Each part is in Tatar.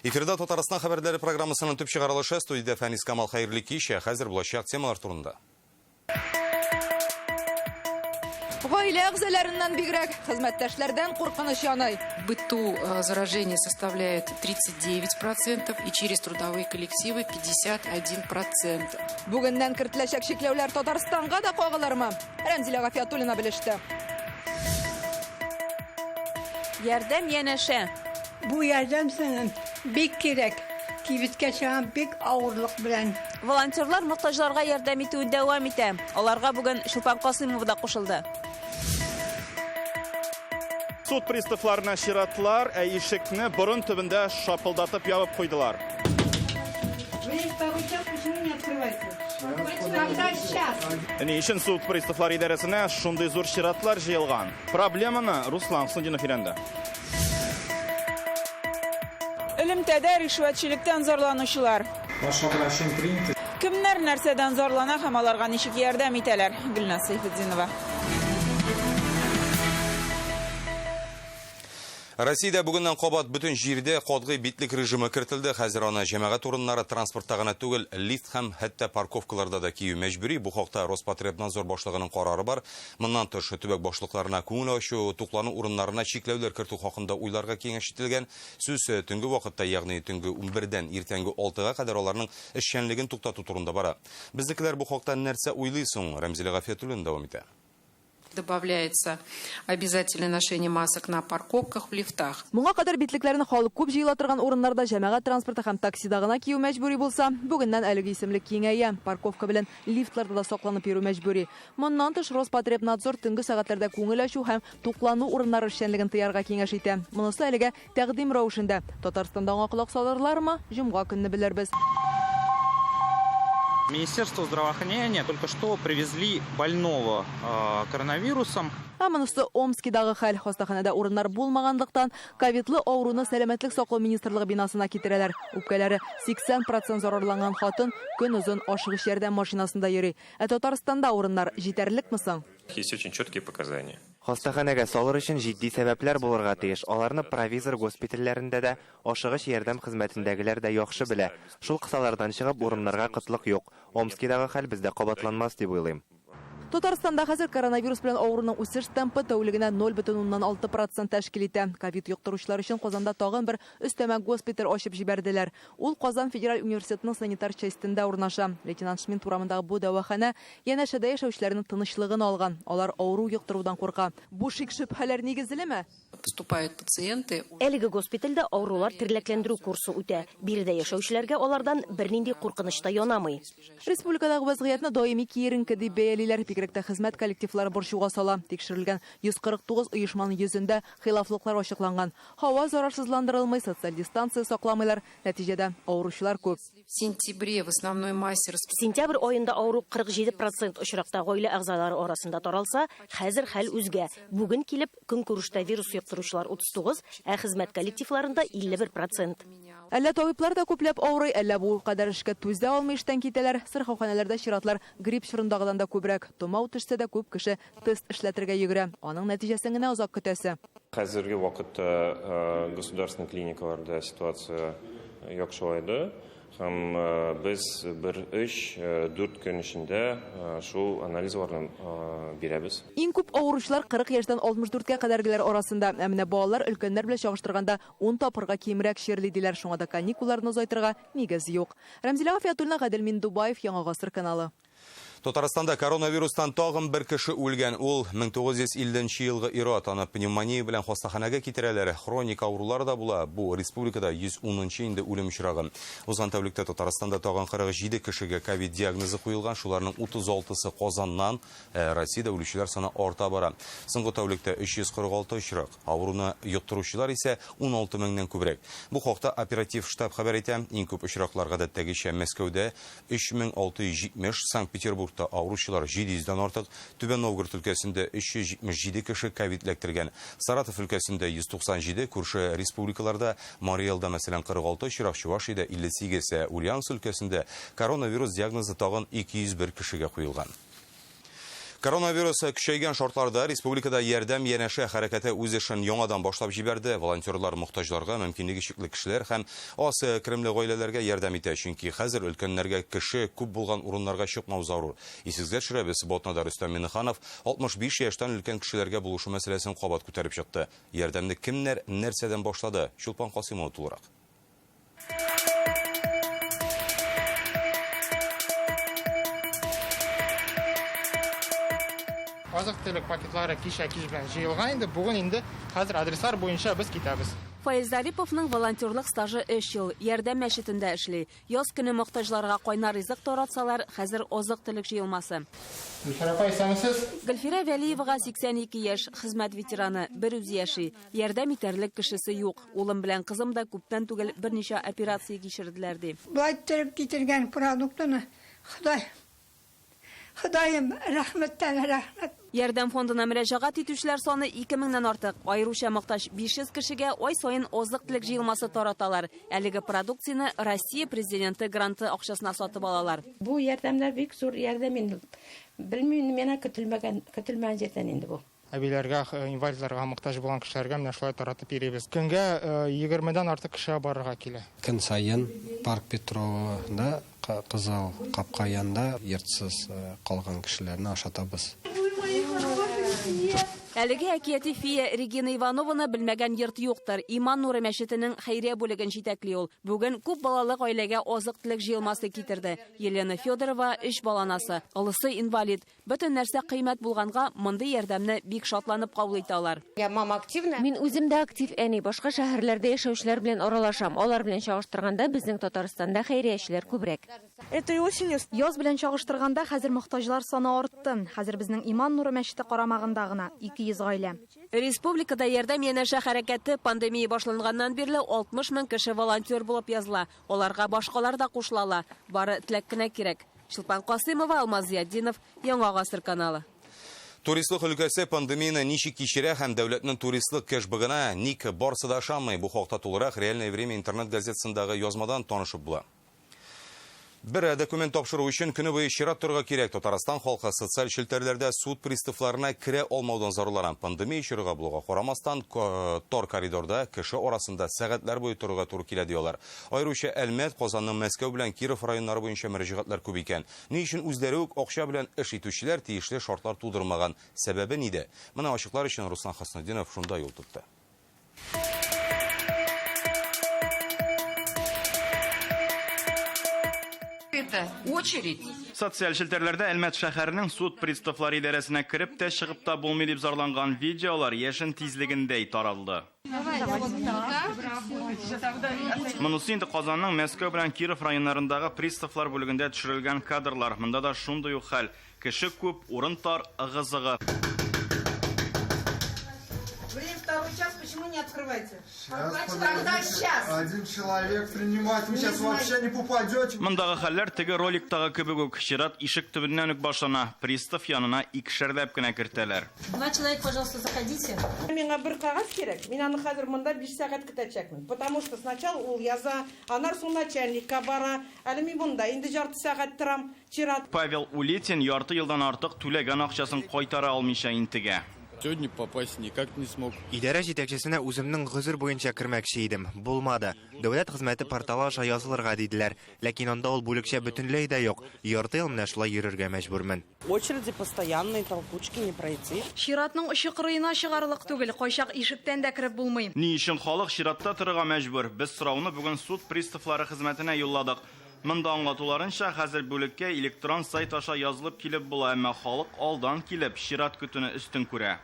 Эфирда Татарстан хәбәрләре программасының төп чыгарылышы студиядә Фәнис Камал хәерле кич. Ә хәзер булачак темалар турында. Гаилә әгъзаларыннан бигрәк, хезмәттәшләрдән куркыныч яный. Быту э, заражение составляет 39% и через трудовые коллективы 51%. Бүгеннән кертеләчәк чикләүләр Татарстанга да кагылырмы? Рәмзилә Гафиятуллина белеште. Ярдәм янәшә. Бу ярдәм сеңлем бик кирәк. Кибеткә чыгам бик авырлык белән. Волонтерлар мохтаҗларга ярдәм итүен дәвам итә. Аларга бүген Чулпан Касыймова да кушылды. Суд приставларына чиратлар, ә ишекне борын төбендә шапылдатып ябып куйдылар. Ни өчен суд приставлар идарәсенә шундый зур чиратлар җыелган? Проблеманы Руслан Хөснетдинов өйрәнде. Элемтәдә ришвәтчелектән зарланучылар. Ваше обращение принято. Кемнәр нәрсәдән зарлана һәм аларга ничек ярдәм итәләр? Гөлназ Сәйфетдинова. Россиядә бүгеннән кабат бөтен җирдә катгый битлек режимы кертелде. Хәзер аны җәмәгать урыннары, транспортта гына түгел, лифт һәм хәтта парковкаларда да кию мәҗбүри. Бу хакта Роспотребнадзор башлыгының карары бар. Моннан тыш, төбәк башлыкларына күңел ачу, туклану урыннарына чикләүләр кертү хакында уйларга киңәш ителгән. Сүз э, төнге вакытта, ягъни төнге 11-дән иртәнге 6-га кадәр аларның эшчәнлеген туктату турында бара. Безнекеләр бу хакта нәрсә уйлый соң? Рәмзилә Гафиятуллина дәвам итә. Добавляется обязательное ношение масок на парковках, в лифтах. Моңа кадәр битлекләрне халык күп җыела торган урыннарда җәмәгать транспорты һәм таксида гына кию мәҗбүри булса, бүгеннән әлеге исемлек киңәя. Парковка белән лифтларда да сакланып йөрү мәҗбүри. Моннан тыш, Роспотребнадзор төнге сәгатьләрдә күңел ачу һәм туклану урыннары эшчәнлеген тыярга киңәш итә. Монысы әлегә тәкъдим рәвешендә. Татарстанда аңа колак салырлармы? Җомга көнне белербез. Министерство здравоохранения только что привезли больного коронавирусом. Ә монысы Омскидагы хәл. Хастаханәдә урыннар булмаганлыктан, ковидлы авыруны Сәламәтлек саклау министрлыгы бинасына китерәләр. Үпкәләре 80 процент зарарланган хатын көн озын ашыгыч ярдәм машинасында йөри. Ә Татарстанда урыннар җитәрлекме соң? Есть очень четкие показания. Хастаханәгә салыр өчен җитди сәбәпләр булырга тиеш. Аларны провизор госпитальләрендә дә, ашыгыч ярдәм хезмәтендәгеләр дә яхшы белә. Шул кысалардан чыгып, урыннарга кытлык юк. Омскидагы хәл бездә кабатланмас дип уйлыйм. Татарстанда хәзер коронавирус белән авыруның үсеш темпы тәүлегенә 0,6 процент тәшкил итә. Ковид йоктыручылар өчен Казанда тагын бер өстәмә госпиталь ачып җибәрделәр. Ул Казан федераль университетының санитар частендә урнаша. Лейтенант Шмидт урамындагы бу дәваханә янәшәдә яшәүчеләрнең тынычлыгын алган. Алар авыру йоктырудан курка. Бу шик-шөбһәләр нигезлеме? Поступают пациенты. Әлеге госпитальдә авырулар тернәкләндерү курсы үтә. Биредә яшәүчеләргә алардан бернинди куркыныч та янамый. Республикадагы вазгыятьне даими киеренке дип бәялиләр. Бигрәк тә хезмәт коллективлары борчуга сала. Тикшерелгән 149 оешманың йөзендә хилафлыклар ачыкланган. Һава зарарсызландырылмый, социаль дистанция сакламыйлар. Нәтиҗәдә авыручылар күп. В сентябре в основной массе Сентябрь аенда авыру 47 процент очракта гаилә әгъзалары арасында таралса, хәзер хәл үзгә. Бүген килеп, көнкүрештә вирус йоктыручылар 39, ә хезмәт коллективларында 51 процент. Әллә табиблар да күпләп авырый, әллә бу кадәр эшкә түзә алмый эштән китәләр. Сырхауханәләрдә чиратлар грипп чорындагыдан да күбрәк. Томау төшсә дә күп кеше тест эшләтергә йөгерә. Аның нәтиҗәсен генә озак көтәсе. Хәзерге вакытта государственный клиникаларда ситуация яхшылайды һәм без бер өч дүрт көн эчендә шул анализларны бирәбез. Иң күп авыручылар 40 яшьтән 64-кә кадәргеләр арасында. Ә менә балалар өлкәннәр белән чагыштырганда 10 тапкырга кимрәк чирли диләр. Шуңа да каникулларны озайтырга нигез юк. Рәмзилә Гафиятуллина, Гадел Миндубаев, Яңа Гасыр каналы. Татарстанда коронавирустан тагын бер кеше үлгән. Ул 1950 елгы ир-ат. Аны пневмония белән хастаханәгә китерәләр. Хроник авырулар да була. Бу республикада 110 инде үлем очрагы. Узган тәүлектә Татарстанда тагын 47 кешегә ковид диагнозы куелган. Шуларның 36-сы Казаннан. Россиядә үлүчеләр саны арта бара. Соңгы тәүлектә 346 очрак. Авыруны йоктыручылар исә 16 меңнән күбрәк. Бу хакта оператив штаб хәбәр итә. Иң күп очраклар гадәттәгечә Мәскәүдә 3670, Санкт-Петербургта авыручылар 700дән артык, Түбән Новгород өлкәсендә 377 кеше ковид эләктергән. Саратов өлкәсендә 197, күрше республикаларда Марий Элда, мәсәлән, 46 очрак, Чувашиядә 58, ә Ульяновск өлкәсендә коронавирус диагнозы тагын 201 кешегә куелган. Коронавирус көчәйгән шартларда республикада Ярдәм янәшә хәрәкәте үз эшен яңадан башлап җибәрде. Волонтерлар мохтаҗларга, мөмкинлеге чикле кешеләр һәм аз керемле гаиләләргә ярдәм итә, чөнки хәзер өлкәннәргә кеше күп булган урыннарга чыкмау зарур. Исегезгә төшерәбез, бу атнада Рөстәм Миңнеханов 65 яшьтән өлкән кешеләргә булышу мәсьәләсен кабат күтәреп чыкты. Ярдәмне кемнәр, нәрсәдән башлады? Чулпан Касыймова тулырак. Азык-төлек пакетлары кичә кич белән җыелган инде, бүген инде хәзер адреслар буенча без китәбез. Фаил Зариповның волонтерлык стажы 3 ел. Ярдәм мәчетендә эшли. Яз көне мохтаҗларга кайнар ризык таратсалар, хәзер азык-төлек җыелмасы. Гөлфирә апа, исәнмесез? Гөлфирә Вәлиевага 82 яшь, хезмәт ветераны, берүзе яши. Ярдәм итәрлек кешесе юк. Улым белән кызым да күптән түгел берничә операция кичерделәр, ди. Болай иттереп китергән продуктыны Ходай, Ходаем, рәхмәттән рәхмәт. Ярдәм фондына мөрәҗәгать итүчеләр саны 2 меңнән артык. Аеруча мохтаҗ 500 кешегә ай саен азык-төлек җыелмасы тараталар. Әлеге продукцияне Россия Президенты гранты акчасына сатып алалар. Бу ярдәмнәр бик зур ярдәм инде. Белмим, миңа көтелмәгән, көтелмәгән җирдән инде бу. Әбиләргә, инвалидларга, мохтаҗ булган кешеләргә менә шулай таратып йөрибез. Көнгә егермедән артык кеше барырга килә. Көн саен Парк Петровада Кызыл капка янында йортсыз калган кешеләрне ашатабыз. Әлеге әкияти фея Регина Иванованы белмәгән йорт юктыр. Иман нуры мәчетенең хәйрия бүлеген җитәкли ул. Бүген күп балалы гаиләгә азык-төлек җыелмасы китерде. Елена Федорова, өч бала анасы. Олысы инвалид. Бөтен нәрсә кыйммәт булганга, мондый ярдәмне бик шатланып кабул итә алар. Я мама активная. Мин үзем дә актив әни, башка шәһәрләрдә яшәүчеләр белән аралашам. Алар белән чагыштырганда, безнең Татарстанда хәйриячеләр күбрәк. Этой осенью. Яз белән чагыштырганда, хәзер мохтаҗлар саны артты. Хәзер безнең Иман нуры мәчете карамагында гына, 200 гаилә. Республикада Ярдәм янәшә хәрәкәте пандемия башланганнан бирле 60 мең кеше волонтер булып языла. Аларга башкалар да кушыла ала, бары теләк кенә кирәк. Чулпан Касыймова, Алмаз Зиятдинов, Яңа гасыр каналы. Туристлык өлкәсе пандемияне ничек кичерә һәм дәүләтнең туристлык кэшбэгына ник барсы да ышанмый? Бу хакта тулырак Реальное время интернет газетасындагы язмадан танышып була. Бер документ тапшыру өчен көне буе чират торырга кирәк. Татарстан халкы социаль челтәрләрдә суд приставларына керә алмаудан зарлана. Пандемия чорыга булуга карамастан, тар коридорда кеше арасында сәгатьләр буе торырга туры килә ди алар. Аеруча Әлмәт, Казанның Мәскәү белән Киров районнары буенча мөрәҗәгатьләр күп икән. Ни өчен үзләре үк акча белән эш итүчеләр тиешле шартлар тудырмаган? Сәбәбе нидә? Моны ачыклар өчен Руслан Хөснетдинов шунда юл тотты. Это очередь. Социаль челтәрләрдә Әлмәт шәһәренең суд приставлары идарәсенә кереп тә, чыгып та булмый дип зарланган видеолар яшен тизлегендәй таралды. Монысы инде Казанның Мәскәү белән Киров районнарындагы приставлар бүлегендә төшерелгән кадрлар. Монда да шундый ук хәл. Кеше күп, урын тар, ыгы-зыгы. Время второй час, почему не открываете? Тогда сейчас. Один человек принимать, вы сейчас вообще не попадете. Мондагы хәлләр теге роликтагы кебек үк. Чират ишек төбеннән үк башлана. Пристав янына икешәрләп кенә кертәләр. Два человека, пожалуйста, заходите. Миңа бер кәгазь кирәк. Мин аны хәзер монда 5 сәгать көтәчәкмен. Потому что сначала ул яза, аннан соң начальникка бара. Әле мин монда инде ярты сәгать торам, чират. Павел Улитин ярты елдан артык түләгән акчасын кайтара алмыйча интегә. Сегодня попасть никак не смог. Идарә җитәкчесенә үземнең гозер буенча кермәкче идем. Булмады. Дәүләт хезмәте порталы аша язылырга диделәр. Ләкин анда ул бүлекчә бөтенләй дә юк. Ярты ел менә шулай йөрергә мәҗбүрмен. Очереди постоянные, толкучки не пройти. Чиратның очы-кырыена чыгарлык түгел, кайчак ишектән дә кереп булмый. Ни өчен халык чиратта торырга мәҗбүр? Без сорауны бүген суд приставлары хезмәтенә юлладык. Монда аңлатуларынча, хәзер бүлеккә электрон сайт аша язылып килеп була, әмма халык алдан килеп, чират көтүне өстен күрә.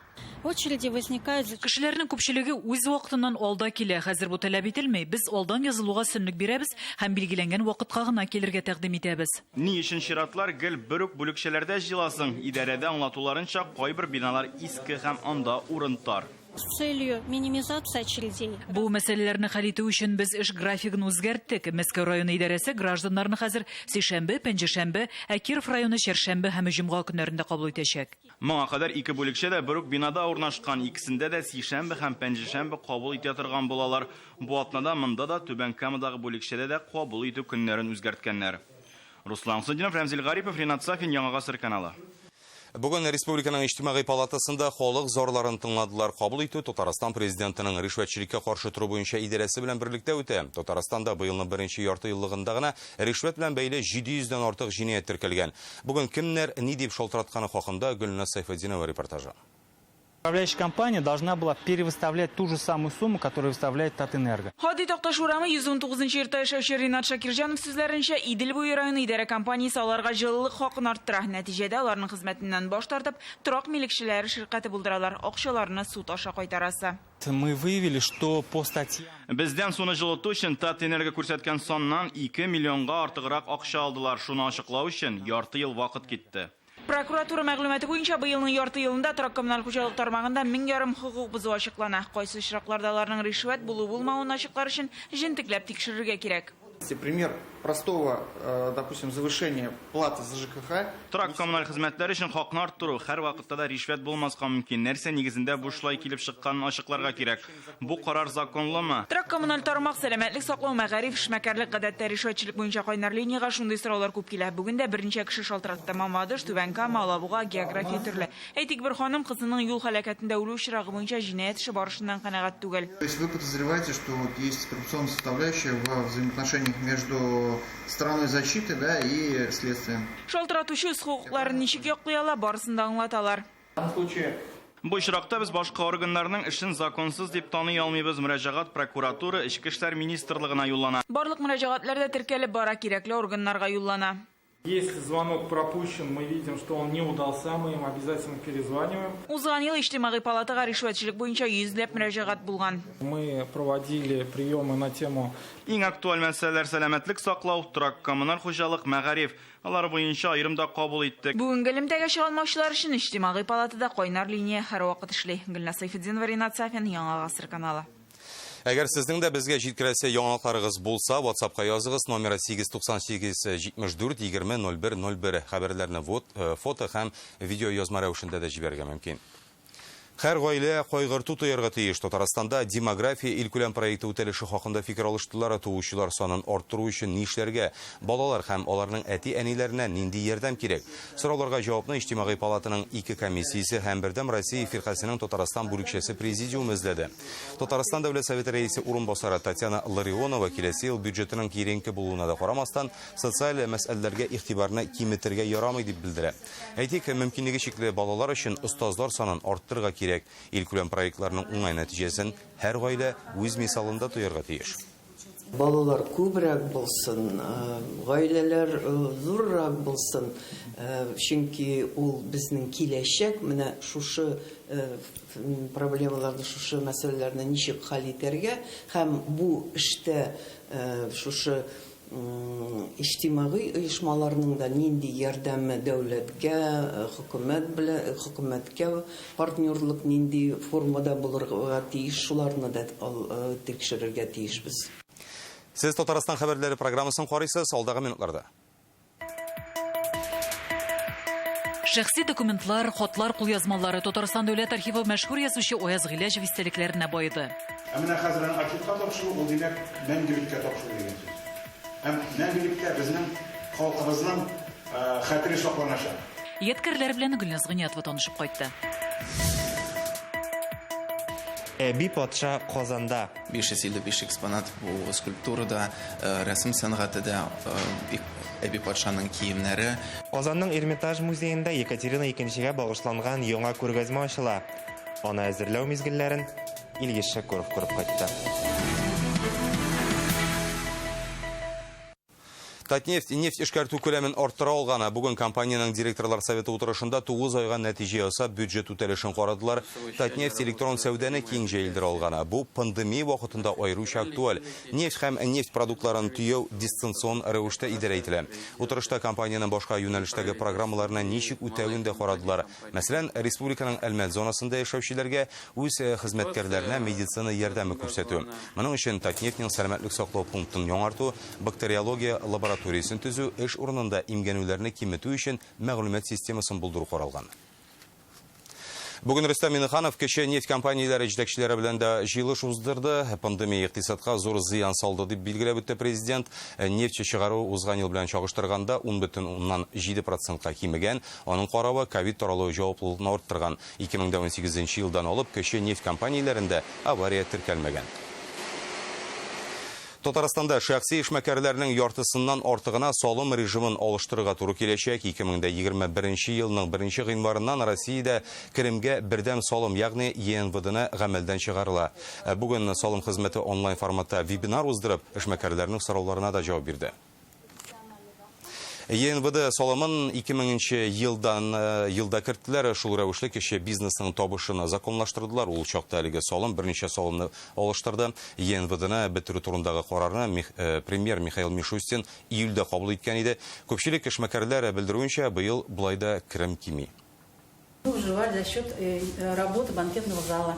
Очереди возникают. Кешеләрнең күпчелеге үз вакытыннан алда килә. Хәзер бу таләп ителми. Без алдан язылуга өстенлек бирәбез һәм билгеләнгән вакытка гына килергә тәкъдим итәбез. Ни өчен чиратлар гел бер үк бүлекчәләрдә җыела соң? Идарәдә аңлатуларынча, кайбер биналар иске һәм анда урын тар. С целью минимизации очередей. Бу мәсьәләләрне хәл итү өчен без эш графигын үзгәрттек. Мәскәү районы идарәсе гражданнарны хәзер сишәмбе, пәнҗешәмбе, ә Киров районы чәршәмбе һәм җомга көннәрендә кабул итәчәк. Моңа кадәр ике бүлекчә дә бер үк бинада урнашкан, икесендә дә сишәмбе һәм пәнҗешәмбе кабул итә торган булалар. Бу атнада монда да, Түбән Камадагы бүлекчәдә дә кабул итү көннәрен үзгәрткәннәр. Руслан Хөснетдинов, Рәмзил Гарипов, Ринат Сафин, Яңа Гасыр каналы. Бүген Республиканың Иҗтимагый палатасында халык зарларын тыңладылар. Кабул итү Татарстан Президентының ришвәтчелеккә каршы тору буенча идарәсе белән берлектә үтә. Татарстанда быелның беренче ярты еллыгында гына ришвәт белән бәйле 700 дән артык җинаять теркәлгән. Бүген кемнәр ни дип шалтыратканы хакында Гөлназ Сәйфетдинова репортажы. Управляющая компания должна была перевыставлять ту же самую сумму, которую выставляет Татэнерго. Һади Такташ урамы 119 нчы йортта яшәүче Ринат Шакирҗанов сүзләренчә, Идел буе районы идарә компаниясе аларга җылылык хакын арттыра. Нәтиҗәдә, аларның хезмәтеннән баш тартып, торак милекчеләре ширкате булдыралар. Акчаларны суд аша кайтарасы. Мы выявили, что по статьям. Бездән суны җылыту өчен Татэнерго күрсәткән саннан 2 миллионга артыграк акча алдылар. Шуны ачыклау өчен ярты ел вакыт китте. Прокуратура мәгълүматы буенча, быелның ярты елында торак-коммуналь хуҗалык тармагында 1500 хокук бозу ачыклана. Кайсы очракларда аларның ришвәт булу-булмавын ачыклар өчен җентекләп тикшерергә кирәк. Пример простого, допустим, завышения платы за ЖКХ. Торак-коммуналь хезмәтләр өчен хакны арттыру һәрвакытта да ришвәт булмаска мөмкин. Нәрсә нигезендә бу шулай килеп чыкканын ачыкларга кирәк. Бу карар законлымы? Торак-коммуналь тармак, сәламәтлек саклау, мәгариф, эшмәкәрлек, гадәттә ришвәтчелек буенча кайнар линиягә шундый сораулар күп килә. Бүген дә берничә кеше шалтыратты. Мамадыш, Түбән Кама, Алабуга, география төрле. Әйтик, бер ханым кызының юл һәлакәтендә үлү очрагы буенча җинаять эше барышыннан канәгать түгел. То есть вы подозреваете, что вот есть коррупционная составляющая во взаимоотношениях между стороной защиты, да, и следствием? Шалтыратучы үз хокукларын ничек яклый ала, барысын да аңлаталар. В данном случае Бу очракта без башка органнарның эшен законсыз дип таный алмыйбыз. Мөрәҗәгать прокуратура, Эчке эшләр министрлыгына юллана. Барлык мөрәҗәгатьләр дә теркәлеп бара, кирәкле органнарга юллана. Если звонок пропущен, мы видим, что он не удался, мы им обязательно перезваниваем. Узган ел Иҗтимагый палатага ришвәтчелек буенча йөзләп мөрәҗәгать булган. Мы проводили приемы на тему Иң актуаль мәсьәләләр сәламәтлек саклау, торак-коммуналь хуҗалык, мәгариф. Алар буенча аерым да кабул иттек. Бүгенге элемтәгә чыга алмаучылар өчен Иҗтимагый палатада кайнар линия һәрвакыт эшли. Гөлназ Сәйфетдинова, Ринат Сафин, Яңа Гасыр каналы. Әгәр сезнең дә безгә җиткерәсе яңалыкларыгыз булса, WhatsApp-ка языгыз, номеры 898 74 20 01 01. Хәбәрләрне фото һәм видео язма рәвешендә дә җибәрергә мөмкин. Һәр гаилә кайгырту тоярга тиеш. Татарстанда демография илкүләм проекты үтәлеше хакында фикер алыштылар. Туучылар санын арттыру өчен нишләргә? Балалар һәм аларның әти-әниләренә нинди ярдәм кирәк? Сорауларга җавапны Иҗтимагый палатаның ике комиссиясе һәм Бердәм Россия фиркасенең Татарстан бүлекчәсе президиумы эзләде. Татарстан Дәүләт Советы рәисе урынбасары Татьяна Ларионова киләсе ел бюджетының киеренке булуына да карамастан, социаль мәсьәләләргә игътибарны киметергә ярамый дип белдерә. Әйтик, мөмкинлеге чикле балалар өчен остазлар санын арттырырга кирәк. Илкүләм проектларның уңай нәтиҗәсен һәр гаилә үз мисалында тоярга тиеш. Балалар күбрәк булсын, гаиләләр зуррак булсын, чөнки ул безнең киләчәк. Менә шушы проблемаларны, шушы мәсьәләләрне ничек хәл итәргә һәм бу эштә шушы иҗтимагый оешмаларның да нинди ярдәме дәүләткә, хөкүмәт белән, хөкүмәткә партнерлык нинди формада булырга тиеш, шуларны да тикшерергә тиешбез. Сез Татарстан хәбәрләре программасын карыйсыз, алдагы минутларда. Шәхси документлар, хатлар, кулъязмалары Татарстан дәүләт архивы мәшһүр язучы Аяз Гыйләҗев истәлекләренә баеды. Ә менә хәзер аны архивка тапшыру, ул димәк, мәңгелеккә тапшыру дигән сүз. Һәм мәңгелеккә безнең халкыбызның хәтере сакланачак. Ядкәрләр белән Гөлназ Гыйниятова танышып кайтты. Әби патша Казанда. 555 экспонат бу скульптура да, рәсем сәнгате дә, Әби патшаның киемнәре. Казанның Эрмитаж музеенда Екатерина Икенчегә багышланган яңа күргәзмә ачыла. Аны әзерләү мизгелләрен Илгиз Шәкүров күреп кайтты. Татнефть нефть эшкәртү күләмен арттыра алган. Бүген компаниянең директорлар советы утырышында 9 айга нәтиҗә ясап бюджет үтәлешен карадылар. Татнефть электрон сәүдәне киң җәелдерә алган. Бу пандемия вакытында аеруча актуаль. Нефть һәм нефть продуктларын төяү дистанцион рәвештә идарә ителә. Утырышта компаниянең башка юнәлештәге программаларына ничек үтәвен дә карадылар. Мәсәлән, республиканың Әлмәт зонасында яшәүчеләргә үз хезмәткәрләренә медицина ярдәме күрсәтү. Моның өчен Татнефтьнең сәламәтлек саклау пунктын яңарту, бактериология лабораториясен төзү, эш урынында имгәнүләрне киметү өчен мәгълүмат системасын булдыру каралган. Бүген Рөстәм Миңнеханов кече нефть компанияләре җитәкчеләре белән дә җыелыш уздырды. Пандемия икътисадка зур зыян салды, дип билгеләп үтте президент. Нефть чыгару узган ел белән чагыштырганда 10,7 процентка кимегән. Аның каравы, ковид таралуы җаваплылыкны арттырган. 2018 елдан алып кече нефть компанияләрендә авария теркәлмәгән. Татарстанда шәхси эшмәкәрләрнең яртысыннан артыгына салым режимын алыштырырга туры киләчәк. 2021 елның 1 гыйнварыннан Россиядә керемгә бердәм салым, ягъни ЕНВДны гамәлдән чыгарыла. Бүген салым хезмәте онлайн форматта вебинар уздырып, эшмәкәрләрнең сорауларына да җавап бирде. ЕНВД салымын 2000 елдан елда керттеләр. Шул рәвешле кече бизнесның табышын законлаштырдылар. Ул чакта әлеге салым берничә салымны алыштырды. ЕНВДны бетерү турындагы карарны премьер Михаил Мишустин июльдә кабул иткән иде. Күпчелек эшмәкәрләр белдерүенчә, быел болай да керем кими. Выживать за счет работы банкетного зала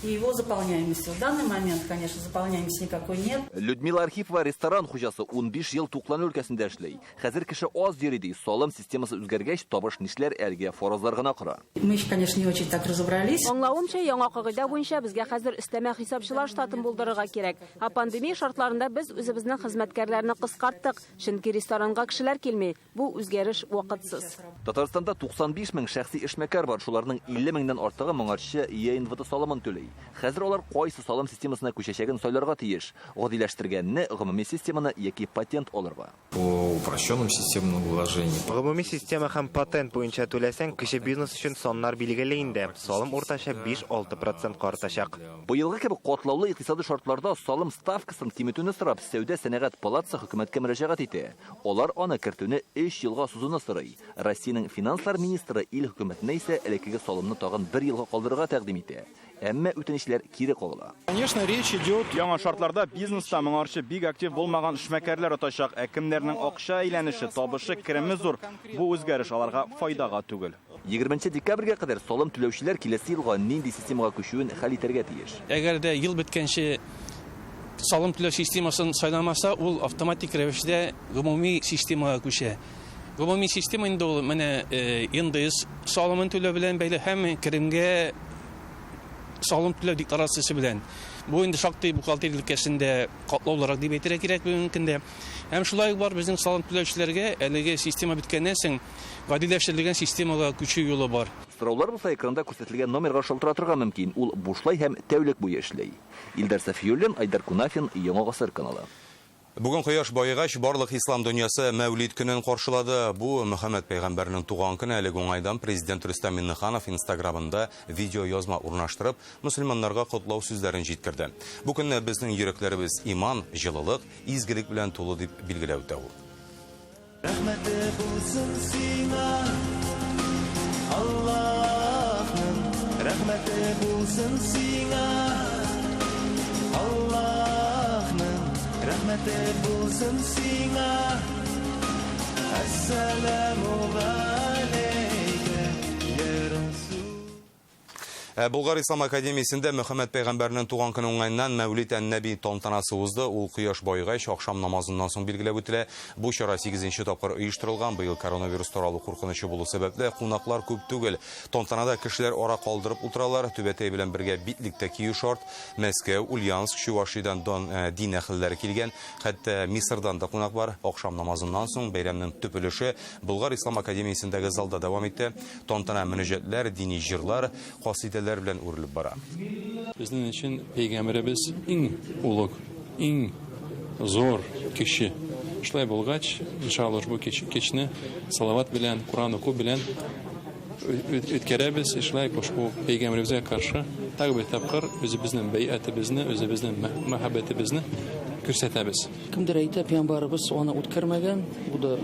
и его заполняемости. В данный момент, конечно, заполняемости никакой нет. Людмила Архипова ресторан хуҗасы, 15 ел туклану өлкәсендә эшли. Хәзер кеше аз йөри ди. Салым системасы үзгәргәч, табыш нишләр, әлегә фаразлар гына кора. Мы еще, конечно, не очень так разобрались. Аңлавымча, яңа кагыйдә буенча безгә хәзер өстәмә хисапчылар штатын булдырырга кирәк. Ә пандемия шартларында без үзебезнең хезмәткәрләрне кыскарттык, чөнки ресторанга кешеләр килми. Бу үзгәреш вакытсыз. Татарстанда 95 мең шәхси эшмәкәр бар, шуларның 50 меңнән артыгы моңарчы ЕНВД салымын түли. Хәзер алар кайсы салым системасына күчәчәген сайларга тиеш. Гадиләштергәнне, гомуми системаны яки патент алырга. По упрощенным системам налогообложения. Гомуми система һәм патент буенча түләсәң, кече бизнес өчен саннар билгеле инде. Салым уртача 5-6 процентка артачак. Быелгы кебек катлаулы икътисади шартларда салым ставкасын киметүне сорап, Сәүдә-сәнәгать палатасы хөкүмәткә мөрәҗәгать итә. Алар аны кертүне 3 елга сузуны сорый. Россиянең финанслар министры ил хөкүмәтенә исә элеккеге салымны тагын бер елга калдырырга тәкъдим итә. Әмма үтенечләр кире кагыла. Конечно, речь идет. Яңа шартларда бизнеста моңарчы бик актив булмаган эшмәкәрләр отачак, ә кемнәрнең акча әйләнеше, табышы, кереме зур, бу үзгәреш аларга файдага түгел. 20 декабрьгә кадәр салым түләүчеләр киләсе елга нинди системага күчүен хәл итәргә тиеш. Әгәр дә ел беткәнче салым түләү системасын сайламаса, ул автоматик рәвештә гомуми системага күчә. Гомуми система инде ул менә НДС салымын түләү белән бәйле һәм керемгә салым түләү декларациясе белән. Бу инде шактый бухгалтерия өлкәсендә катлаулырак дип әйтергә кирәк бүгенге көндә. Һәм шулай ук бар безнең салым түләүчеләргә әлеге система беткәннән соң гадиләштерелгән системага күчү юлы бар. Сораулар булса, экранда күрсәтелгән номерга шалтыратырга мөмкин. Ул бушлай һәм тәүлек буе эшли. Илдар Сафиуллин, Айдар Кунафин, Яңа Гасыр каналы. Бүген кояш баегач, барлык ислам дөньясы Мәүлид көнен каршылады. Бу Мөхәммәд пәйгамбәрнең туган көне. Әлеге уңайдан президент Рөстәм Миңнеханов Инстаграмында видеоязма урнаштырып, мөселманнарга котлау сүзләрен җиткерде. Бу көнне безнең йөрәкләребез иман, җылылык, изгелек белән тулы дип билгеләп үтә ул. Рәхмәте булсын сиңа, Аллаһның рәхмәте булсын сиңа, Аллаһның рәхмәте булсын сиңа. Әссәламу галәйкә, я Расул. Болгар Ислам академиясендә Мөхәммәд пәйгамбәрнең туган көне уңаеннан Мәүлид ән-Нәби тантанасы узды. Ул кояш баегач, ахшам намазыннан соң билгеләп үтелә. Бу чара 8 тапкыр оештырылган. Быел коронавирус таралу куркынычы булу сәбәпле кунаклар күп түгел. Тантанада кешеләр ара калдырып утыралар. Түбәтәй белән бергә битлек тә кию шарт. Мәскәү, Ульяновск, Чувашиядән дин әһелләре килгән. Хәтта Мисырдан да кунак бар. Ахшам намазыннан соң бәйрәмнең төп өлеше Болгар Ислам академиясендәге залда дәвам итте. Тантана мөнәҗәтләр, дини җырлар, касыйдәләр белән үрелеп бара. Безнең өчен пәйгамбәребез иң олуг, иң зур кеше. Шулай булгач, иншалла, бу кичне салават белән, Коран уку белән үткәрәбез. Шулай ошбу пәйгамбәребезгә каршы тагы бер тапкыр үзебезнең бәйъәтебезне, үзебезнең мәхәббәтебезне күрсәтәбез. Кемдер әйтә, пәйгамбәребез аны үткәрмәгән, бу да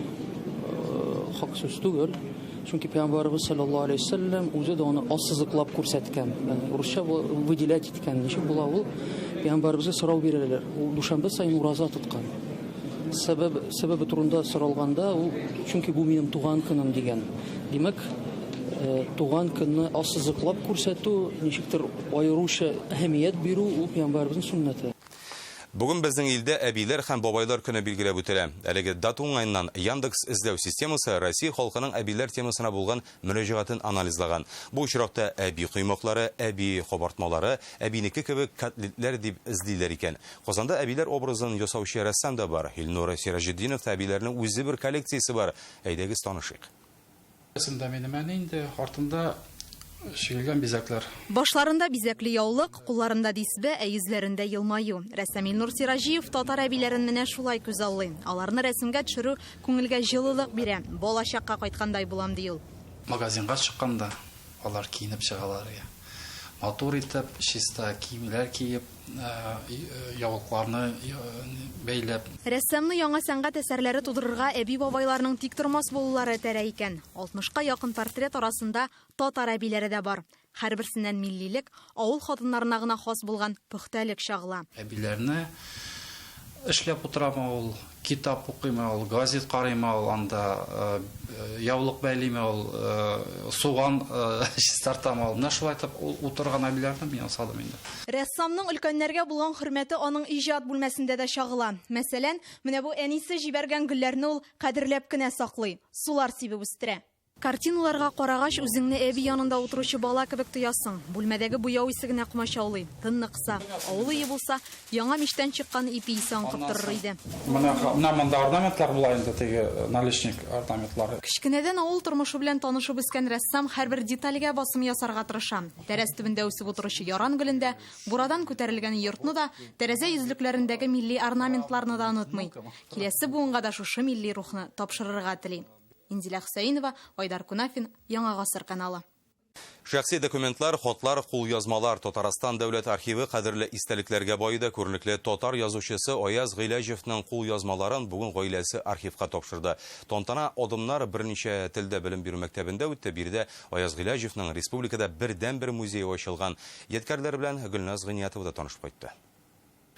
хак сүз түгел. Чөнки пәйгамбәребез саллаллаһу алейһи ва сәлләм үзе дә аны ассызыклап күрсәткән, ягъни урысча выделять иткән. Ничек була ул? Пәйгамбәребезгә сорау бирәләр. Ул дүшәмбе саен ураза тоткан. Сәбәбе турында соралганда, ул чөнки бу минем туган көнем дигән. Димәк, туган көнне ассызыклап күрсәтү, ничектер аеруча әһәмият бирү ул пәйгамбәребезнең сөннәте. Бүген безнең илдә әбиләр һәм бабайлар көне билгеләп үтелә. Әлеге дата уңаеннан Яндекс эзләү системасы Россия халкының әбиләр темасына булган мөрәҗәгатен анализлаган. Бу очракта әби коймаклары, әби кабартмалары, әбинеке кебек котлетлар дип эзлиләр икән. Казанда әбиләр образын ясаучы рәссам да бар. Илнур Сираҗетдиновта әбиләрнең үзе бер коллекциясе бар. Әйдәгез танышыйк. Рәсемдә минем әни инде, артында чигелгән бизәкләр. Башларында бизәкле яулык, кулларында дисбе, ә йөзләрендә елмаю. Рәссам Илнур Сираҗиев татар әбиләрен менә шулай күзаллый. Аларны рәсемгә төшерү күңелгә җылылык бирә. Балачакка кайткандай булам, ди ул. Магазинга чыкканда алар киенеп чыгалар. Матур итеп, чиста киемнәр киеп, яулыкларны бәйләп. Рәссамны яңа сәнгать әсәрләре тудырырга әби-бабайларның тик тормас булулары этәрә икән. 60-ка якын портрет арасында татар әбиләре дә бар. Һәрберсеннән миллилек, авыл хатыннарына гына хас булган пөхтәлек чагыла. Әбиләрне эшләп утырамы ул, китап укыймы ул, газет карыймы ул, анда яулык бәйлиме ул, суган чистартамы ул. Менә шулай итеп утырган әбиләрне мин ясадым инде. Рәссамның өлкәннәргә булган хөрмәте аның иҗат бүлмәсендә дә чагыла. Мәсәлән, менә бу әнисе җибәргән гөлләрне ул кадерләп кенә саклый, сулар сибеп үстерә. Картиналарга карагач, үзеңне әби янында утыручы бала кебек тоясың. Бүлмәдәге буяу исе генә комачаулый, тынны кыса. Авыл өе булса, яңа мичтән чыккан ипи исе аңкып торыр иде. Менә монда орнаментлар була инде, теге наличник орнаментлары. Кечкенәдән авыл тормышы белән танышып үскән рәссам һәрбер детальгә басым ясарга тырыша. Тәрәз төбендә үсеп утыручы яран гөлендә, бурадан күтәрелгән йортны да, тәрәзә йөзлекләрендәге милли орнаментларны да онытмый. Киләсе буынга да шушы милли рухны тапшырырга тели. Инзилә Хөсәенова, Айдар Кунафин, Яңа Гасыр каналы. Шәхси документлар, хатлар, кулъязмалар Татарстан дәүләт архивы кадерле истәлекләргә баеды. Күренекле татар язучысы Аяз Гыйләҗевның кулъязмаларын бүген гаиләсе архивка тапшырды. Тантана адымнар берничә телдә белем бирү мәктәбендә үтте. Биредә Аяз Гыйләҗевның республикада бердәнбер музее ачылган. Ядкәрләр белән Гөлназ Гыйниятова да танышып кайтты.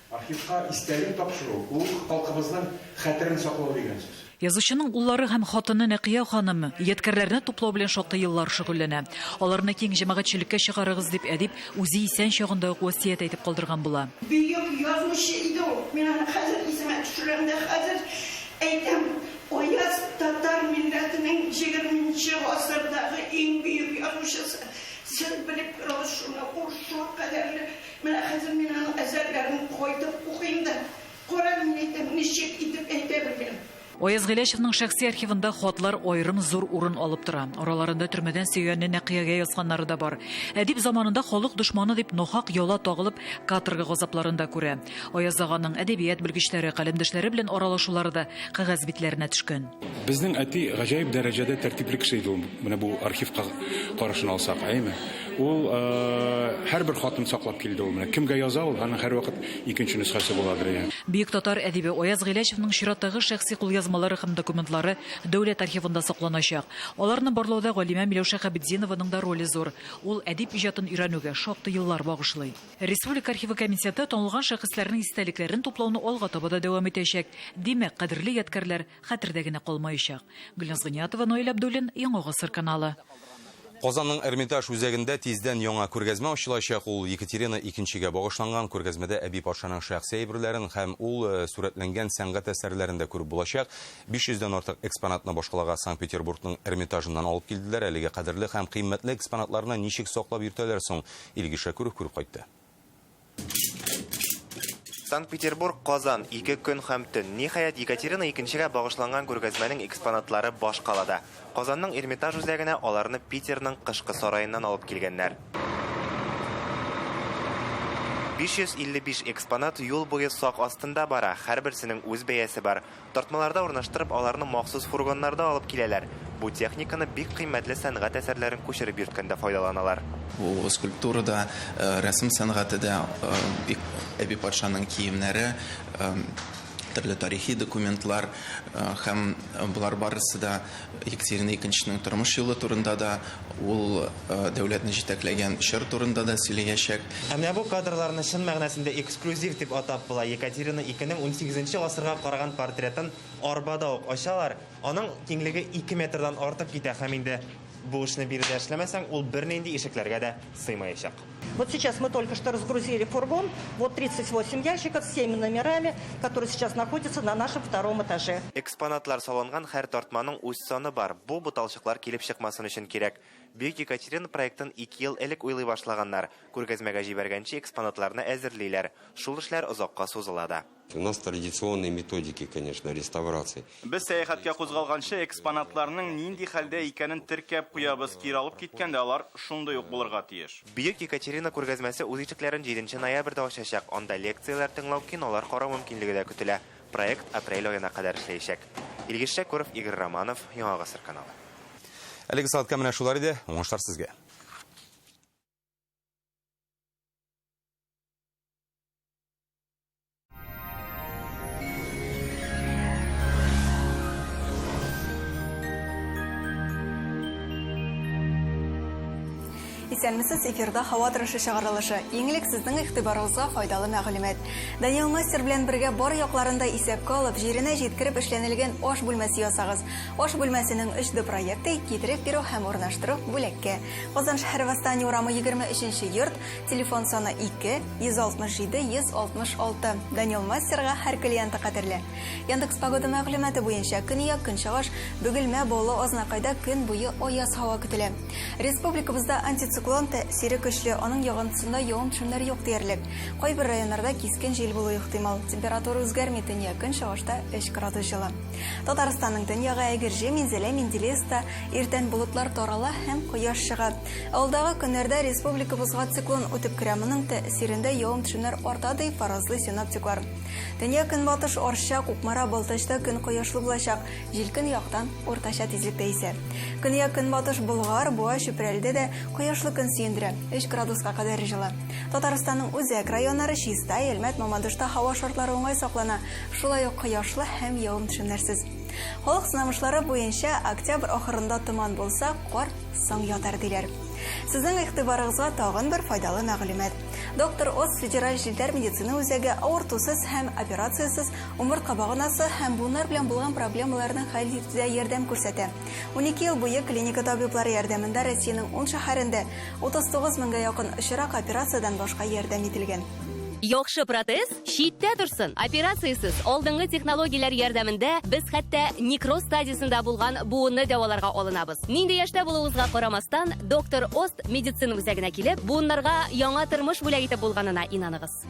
Архивка истәлек тапшыру, ул халкыбызның хәтерен саклау дигән сүз. Язучының уллары һәм хатыны Нәкыя ханым ядкәрләрне туплау белән шактый еллар шөгыльләнә. Аларны киң җәмәгатьчелеккә чыгарыгыз дип әдип үзе исән чагында ук васыять әйтеп калдырган була. Бөек язучы иде ул. Мин аны хәзер исемә төшерәм дә хәзер әйтәм. Аяз татар милләтенең 20 гасырдагы иң бөек язучысы. Сез белеп торыгыз шуны, ул шул кадәрле. Менә хәзер мин аның әсәрләрен кайтып укыйм да, карап мин әйтәм, ничек итеп әйтә белгән. Аяз Гыйләҗевның шәхси архивында хатлар аерым зур урын алып тора. Араларында төрмәдән сөйгәне Нәкыягә язганнары да бар. Әдип заманында халык дошманы дип нахак яла тагылып, каторга газапларын да күрә. Аяз аганың әдәбият белгечләре, каләмдәшләре белән аралашулары да кәгазь битләренә төшкән. Безнең әти гаҗәеп дәрәҗәдә тәртипле кеше иде ул. Менә бу архивка карашын алсак, әйме? Ул һәрбер хатын саклап килде ул. Менә кемгә яза ул, аның һәрвакыт икенче нөсхәсе буладыр. Бөек татар әдибе Аяз Гыйләҗевның чираттагы шәхси кулъязмалары һәм документлары дәүләт архивында сакланачак. Аларны барлауда галимә Миләүшә Хәбетдинованың да роле зур. Ул әдип иҗатын өйрәнүгә шактый еллар багышлый. Республика архивы комитеты танылган шәхесләрнең истәлекләрен туплауны алга таба да дәвам итәчәк. Димәк, кадерле ядкәрләр хәтердә генә калмаячак. Гөлназ Гыйниятова, Наил Абдуллин, Яңа Гасыр каналы. Казанның Эрмитаж үзәгендә тиздән яңа күргәзмә ачылачак. Ул Екатерина II-гә багышланган. Күргәзмәдә әби патшаның шәхси әйберләрен һәм ул сурәтләнгән сәнгать әсәрләрен дә күреп булачак. 500дән артык экспонатны башкалага Санкт-Петербургның Эрмитажыннан алып килделәр. Әлеге кадерле һәм кыйммәтле экспонатларны ничек саклап йөртәләр соң? Илгиз Шәкүров күреп кайтты. Санкт-Петербург, Казан, 2 көн һәм төн. Ниһаять, Екатерина II-гә багышланган күргәзмәнең экспонатлары башкалада. Казанның Эрмитаж үзәгенә аларны Питерның кышкы сараеннан алып килгәннәр. 555 экспонат юл буе сак астында бара. Һәрберсенең үз бәясе бар. Тартмаларда урнаштырып, аларны махсус фургоннарда алып киләләр. Бу техниканы бик кыйммәтле сәнгать әсәрләрен күчереп йөрткәндә файдаланалар. Бу скульптура да, рәсем сәнгате дә, әби патшаның киемнәре, төрле тарихи документлар һәм болар барысы да Екатерина II-нең тормыш юлы турында да, ул дәүләтне җитәкләгән чор турында да сөйләячәк. Ә менә бу кадрларны чын мәгънәсендә эксклюзив дип атап була. Екатерина II-нең 18 гасырга караган портретын арбада ук ачалар. Аның киңлеге 2 метрдан артып китә һәм инде бу эшне биредә эшләмәсәң, ул бернинди ишекләргә дә сыймаячак. Вот сейчас мы только что разгрузили фургон, вот 38 ящиков с 7 номерами, которые сейчас находятся на нашем втором этаже. Экспонатлар салынган һәр тартманың үз саны бар. Бу буталчыклар килеп чыкмасын өчен кирәк. Бөек Екатерина проектын 2 ел элек уйлый башлаганнар. Күргәзмәгә җибәргәнче экспонатларны әзерлиләр. Шул эшләр озакка сузыла да. У нас традиционные методики, конечно, реставрации. Без сәяхәткә кузгалганчы экспонатларның нинди хәлдә икәнен теркәп куябыз. Кире алып киткәндә алар шундый ук булырга тиеш. Бөек Екатерина күргәзмәсе үз ишекләрен 7 ноябрьдә ачачак. Анда лекцияләр тыңлау, кинолар карау мөмкинлеге дә көтелә. Проект апрель аена кадәр эшләячәк. Илгиз Шәкүров, Игорь Романов, Яңа Гасыр каналы. Әлеге сәгатькә менә шулар иде. Уңышлар сезгә. Исәнмесез, эфирда һава торышы чыгарылышы. Иң элек сезнең игътибарыгызга файдалы мәгълүмат. Даниил Мастер белән бергә бар якларын да исәпкә алып, җиренә җиткереп эшләнелгән аш бүлмәсе ясагыз. Аш бүлмәсенең 3D проекты китереп бирү һәм урнаштыру бүләккә. Казан шәһәре Восстание урамы 23 йорт, телефон саны 2 167 166. Даниил Мастерга һәр клиенты кадерле. Яндекс Погода мәгълүматы буенча көньяк көнчыгыш Бөгелмә, Баулы, Азнакайда көн буе аяз һава көтелә. Республикабызда антициклон тәэсире көчле, аның йогынтысында явым-төшемнәр юк диярлек. Кайбер районнарда кискен җил булу ихтимал. Температура үзгәрми, төньяк-көнчыгышта 3 градус җылы. Татарстанның төньягы Әгерҗе, Минзәлә, Менделеевскта иртән болытлар тарала һәм кояш чыга. Алдагы көннәрдә республикабызга циклон үтеп керә. Моның тәэсирендә явым-төшемнәр арта, ди фаразлый синоптиклар. Төньяк-көнбатыш Арча, Кукмара, Балтачта көн кояшлы булачак. Җил көньяктан уртача тизлектә исә. Көньяк-көнбатыш Болгар, Буа, Чүпрәледә дә кояшлы көн сөендерә, 3 градуска кадәр җылы. Татарстанның үзәк районнары Чистай, Әлмәт, Мамадышта һава шартлары уңай саклана, шулай ук кояшлы һәм явым-төшемнәрсез. Халык сынамышлары буенча, октябрь ахырында томан булса, кар соң ятар, диләр. Сезнең игътибарыгызга тагын бер файдалы мәгълүмат. Доктор Оз федераль челтәр медицина үзәге авыртусыз һәм операциясез умыртка баганасы һәм буыннар белән булган проблемаларны хәл итүдә ярдәм күрсәтә. 12 ел буе клиника табиблары ярдәмендә Россиянең 10 шәһәрендә 39 меңгә якын очрак операциядән башка ярдәм ителгән. Яхшы протез читтә торсын. Операциясез, алдынгы технологияләр ярдәмендә без хәтта некроз стадиясендә булган буынны дәваларга алынабыз. Нинди яшьтә булуыгызга карамастан, доктор Ост медицина үзәгенә килеп, буыннарга яңа тормыш бүләк итеп булганына инаныгыз.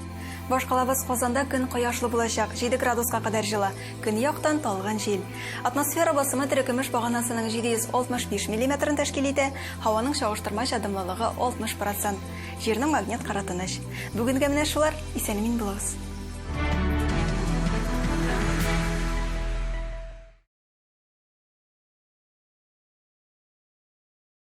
Башкалабыз Казанда көн кояшлы булачак, 7 градуска кадәр җылы. Көньяктан талгын җил. Атмосфера басымы терекөмеш баганасының 765 миллиметрын тәшкил итә, һаваның чагыштырмача дымлылыгы 60 процент. Җирнең магнит кыры тыныч. Бүгенгә менә шулар, исән-имин булыгыз.